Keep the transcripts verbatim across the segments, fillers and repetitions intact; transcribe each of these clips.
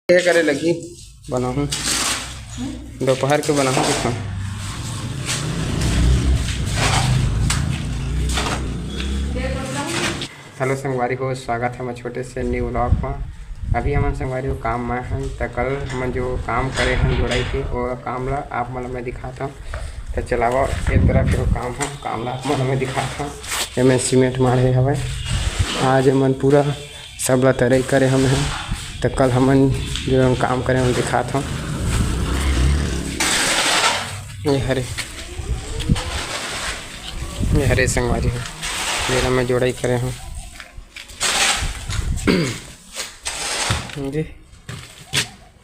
ये करे लगी बनाहूँ, दोपहर के बनाहूँ कुछ। हेलो संगवारी हो, स्वागत है मैं छोटे से न्यू व्लॉग में। अभी हमन संगवारी हो काम में हैं, त कल हमन जो काम करे हैं जोड़ाई के, वो काम ला आप मन ला मैं दिखाता हूँ। त चलावा, एक तरफ जो काम है, काम ला आप मन ला मैं दिखाता हूँ। ये मैं सीमेंट मारे हवे, आज हमन पूरा सब ला तरई करे हम हैं। त कल हमन जो हम काम करे, हम दिखात हूँ। ये हरे, ये हरे संगवारी हो, जेला मैं जोड़ाई करे हूँ जी।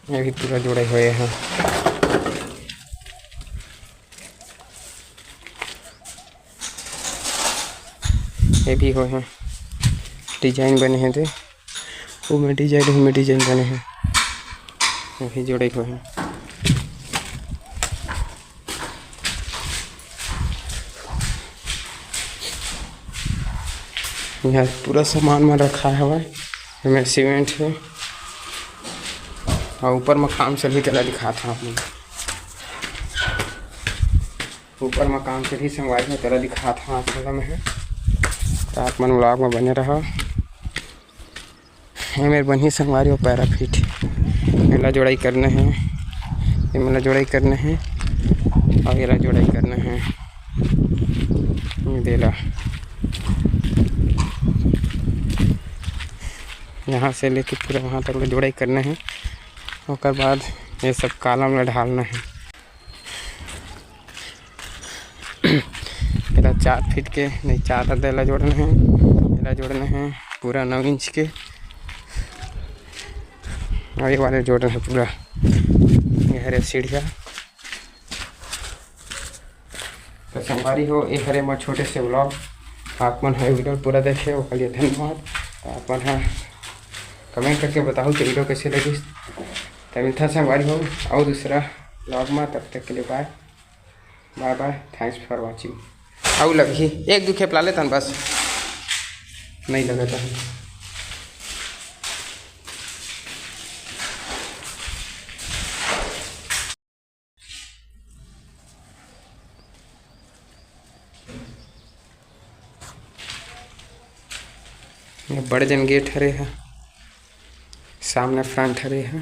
ये भी पूरा जोड़ाई होए हैं, ये भी होए हैं, डिजाइन बने हैं दे, वो में डिजाइन, वो में डिजाइन बने हैं, वही जोड़ाई होए हैं। यहाँ पूरा सामान में रखा हवय, एमे सीमेंट हे, और ऊपर में काम चलही तेला दिखात हूँ आप मन। ऊपर में काम चलही संगवारी हो, तेला दिखात हूँ आप मन ला मैं। त आप मन व्लॉग में बने रहो। ये मेर बनही संगवारी हो पैराफिट, एला जोड़ाई करना है, ये मेला जोड़ाई करना है और एला जोड़ाई करना है। ये देला यहाँ से लेके पूरा वहाँ तक ला जोड़ाई करना है। ओकर बाद ये सब कॉलम ला ढालना है। एला चार फीट के नहीं, चार अद्धा एला जोड़ना है, एला जोड़ना है पूरा नौ इंच के। और ये वाले जोड़ना है पूरा। ये हरे सीढ़िया। तो संगवारी हो, ये हरे मोर छोटे से व्लॉग। आप मन ह वीडियो पूरा देखे, ओकर लिए धन्यवाद। तो आप मन ह कमेंट करके बताहू कि वीडियो कैसे लगिस। तो मिलता संगवारी हो और दूसरा व्लॉग में, तब तक के लिए बाय। बाय बाय, thanks for watching। अउ लगही एक दू खेप ला लेतन बस, नहीं लगत है। ये बड़े जन गेट हरे ह, सामने फ्रंट हरे ह।